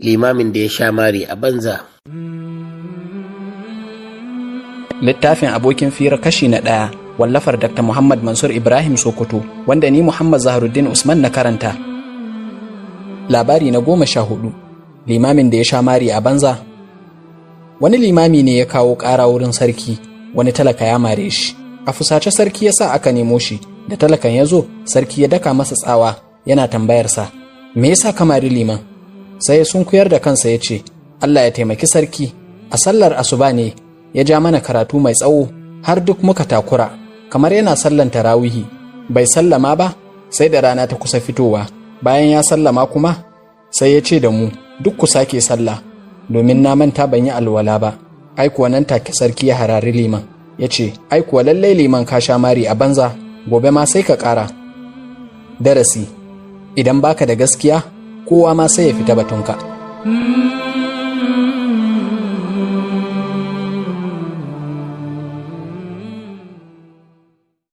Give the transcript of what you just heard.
Limamin da ya sha mari a banza. Littafin Abokin Fira, kashi na 1, wallafar Dr. Muhammad Mansur Ibrahim Sokoto, wanda ni Muhammad Zaharuddin Usman na karanta. Labari na 14, limamin da ya sha mari a banza. Wani limami ne ya kawo ƙara wurin sarki, wani talaka ya mare shi. A fusace sarki ya sa aka nemo shi. Da talakan ya zo, sarki ya daka masa tsawa yana tambayarsa, "Me yasa ka mari liman?" Sai ya sunkuyar da kansa ya ce, "Allah ya taimaki sarki, a sallar asuba ne ya ja mana karatu mai tsawo har duk muka takura kamar yana sallan tarawihi. Bai sallama ba sai da rana ta kusa fitowa. Bayan ya sallama kuma sai ya ce da mu duk ku sake sallah domin na manta ban yi alwala ba." Ai kuwa nan take sarki ya harari liman ya ce, "Ai kuwa lallai liman ka sha mari a banza, gobe ma sai ka ƙara." Darasi: idan baka da gaskiya, kowa ma sai ya fita batunka.